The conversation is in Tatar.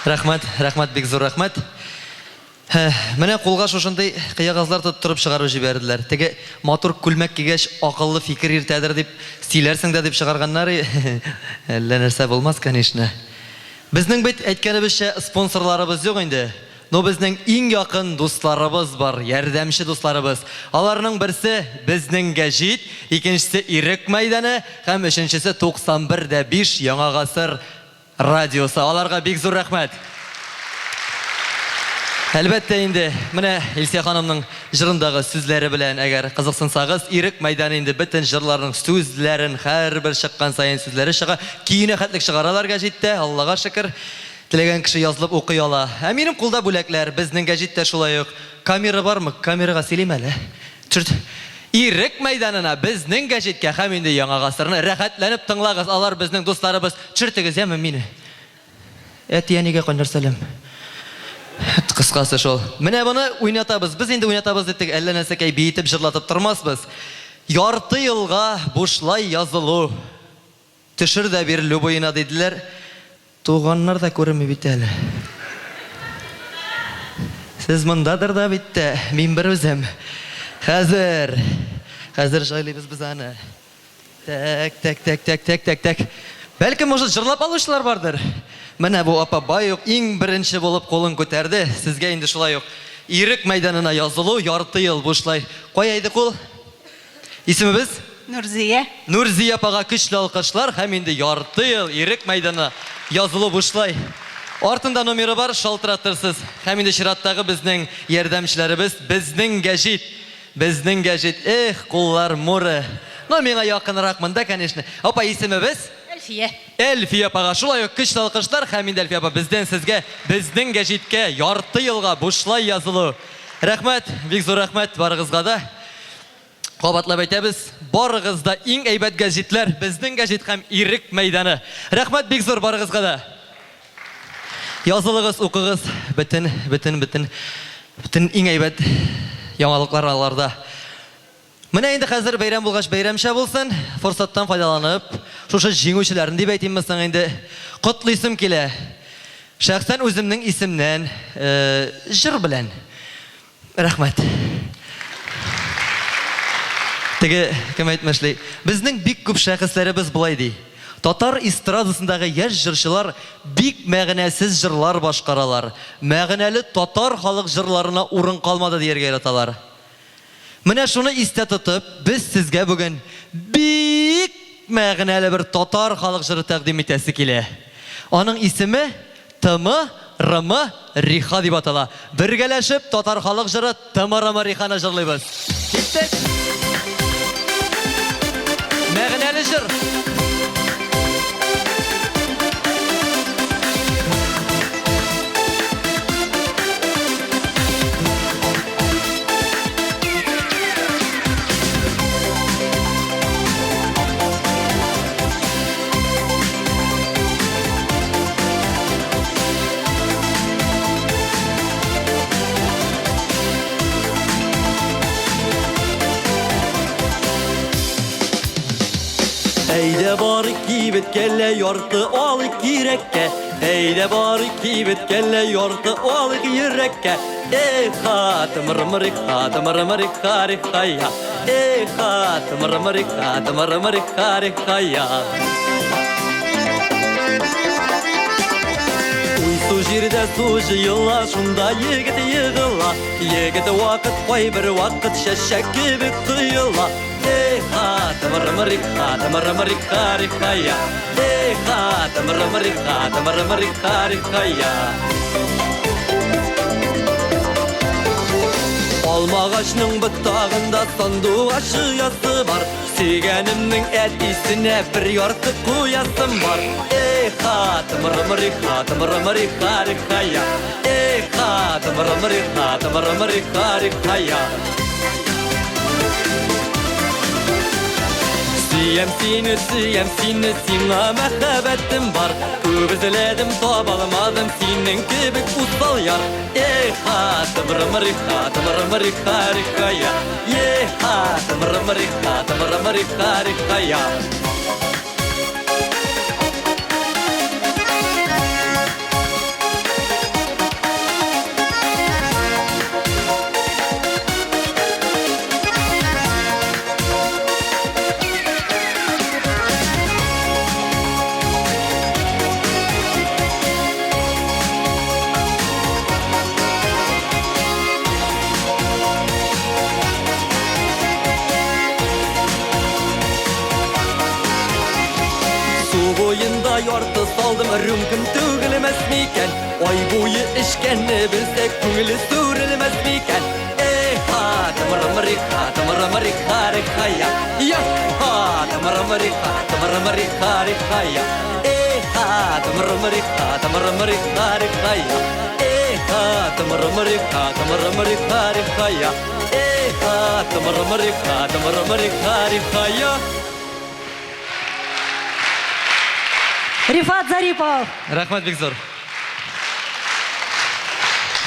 Рәхмәт, рәхмәт, бик зур рәхмәт. Менә кулга шушындый кыягазлар тоттырып чыгарып җибәрделәр. Теге матур күлмәк кигәч, акыллы фикер йөртәдер дип сөйләрсең дә дип чыгарганнар. Әллә нәрсә булмас, конечно. Безнең бит, әйткәнебезчә, спонсорларыбыз юк инде. Но безнең иң якын дусларыбыз бар, ярдәмче дусларыбыз. Аларның берсе, Безнең гәҗит, икенчесе, Ирек мәйданы һәм өченчесе, 91 дә 5 Яңа гасыр радиосы. Аларга бик зур рәхмәт! Әлбәттә инде, менә Илсөя ханымның җырындагы сүзләре белән әгәр кызыксынсагыз, Ирек мәйданы инде бөтен җырларның сүзләрен һәрбер чыккан саен сүзләре чыга. Көенә хәтлек чыгаралар гәҗиттә, Аллага шөкер. Теләгән кеше язылып укый ала. Ә минем кулда бүләкләр, безнең гәҗиттә шулай ук. Камера бармы? Камерага сөйлим әле. Төшерт. Ирек мәйданына, безнең гәҗиткә һәм инде Яңа гасырны рәхәтләнеп тыңлагыз, алар безнең дусларыбыз. Төшертегез, яме, мине. Әти-әнигә кайнар сәлам. Кыскасы шул. Менә моны уйнатабыз. Без инде уйнатабыз дип тек әллә нәрсәкәй биетеп, җырлатып тормасбыз. Ярты елга бушлай язылу. Төшер дә бир любоена, диделәр. Туганнар да күренми бит әле. Сез мондадыр да бит тә, мин берүзем. Хәзер, хәзер җайлыйбыз без аны. Тәк, тәк, тәк, тәк, тәк, тәк, тәк. Бәлкем, может, җырлап алучылар бардыр? Менә бу апа бай ук иң беренче булып кулын күтәрде. Сезгә инде шулай ук Ирек мәйданына язылу ярты ел бушлай. Кая иде кул? Исемебез? Нурзия. Нурзия апага көчле алкышлар һәм инде ярты ел Ирек мәйданы язылу бушлай. Артында номеры бар, шалтыратырсыз. Һәм инде чираттагы безнең ярдәмчеләребез, Безнең гәҗит. Безнең гәҗит. Эх, куллар муры. Ну, миңа якынрак монда, конечно. Апа, исемебез? Әлфия. Әлфия апага шулай ук көчле алкышлар һәм инде Әлфия апа бездән сезгә Безнең гәҗиткә ярты елга бушлай язылу. Рәхмәт, бик зур рәхмәт барыгызга да. Кабатлап әйтәбез, барыгыз да иң әйбәт гәҗитләр, Безнең гәҗит һәм Ирек мәйданы. Рәхмәт бик зур барыгызга да. Язылыгыз, укыгыз, бөтен, бөтен, бөтен, бөтен иң әйбәт яңалыклар аларда. Менә инде хәзер бәйрәм булгач бәйрәмчә булсын, форсаттан файдаланып, шушы җиңүчеләрне дип әйтимме соң инде, котлыйсым килә. Шәхсән үземнең исемнән, җыр белән. Рәхмәт. Теге, кем әйтмешли, безнең бик күп шәхесләребез болай ди, Татар эстрадасындагы яшь җырчылар бик мәгънәсез җырлар башкаралар, мәгънәле татар халык җырларына урын калмады дияргә яраталар. Менә шуны истә тотып, без сезгә бүген бик мәгънәле бер татар халык җыры тәкъдим итәсе килә. Аның исеме, Тымы, рымы, риха дип атала. Бергәләшеп татар халык җыры Тымы, рымы, риханы җырлыйбыз. Киттек! Мәгънәле җыр! Әйдә барыйк кибеткә лә ярты алыйк кирәккә. Әйдә барыйк кибеткә лә ярты алыйк йөрәккә. Эх-ха, тымыр-мырик-ха, тымыр-мырик-ха-рих-ха-я. Эх-ха, тымыр-мырик-ха, тымыр-мырик-ха-рих-ха-я. Уйсу җирдә су җыела, шунда егет егыла. Егет вакыт кайбер вакыт чәчәк кебек тоела. Эх-ха, тымыр-мырик-ха, тымыр-мырик-ха-рих-ха-я. Эх-ха, тымыр-мырик-ха, тымыр-мырик-ха-рих-ха-я. Алмагачның ботагында сандугач оясы бар. Сөйгәнемнең әтисенә бер ярты куясым бар. Эх-ха, тымыр-мырик-ха, тымыр-мырик-ха-рих-ха-я. Эх-ха, тымыр-мырик-ха, тымыр-мырик-ха-рих-ха-я. Сөям сине, сөям сине, сиңа мәхәббәтем бар. Күп эзләдем, таба алмадым синең кебек усал яр. Эх-ха, тымыр-мырик-ха, тымыр-мырик-ха-рих-ха-я. Е-ха, тымыр-мырик-ха, тымыр-мырик-ха-рих-ха-я. Су буенда ярты салдым, рюмкам түгелмәс микән? Ай буе эчкәнне белсә, күңеле сүрелмәс микән? Эх-ха, тымырымыриха, тымырымыриха, рихая. Я-ха, тымырымыриха, тымырымыриха, рихая. Эх-ха, тымырымыриха, тымырымыриха, рихая. Эх-ха, тымырымыриха, тымырымыриха, рихая. Эх-ха, тымырымыриха, тымырымыриха, рихая. Рифат Зарипов. Рәхмәт бик зур.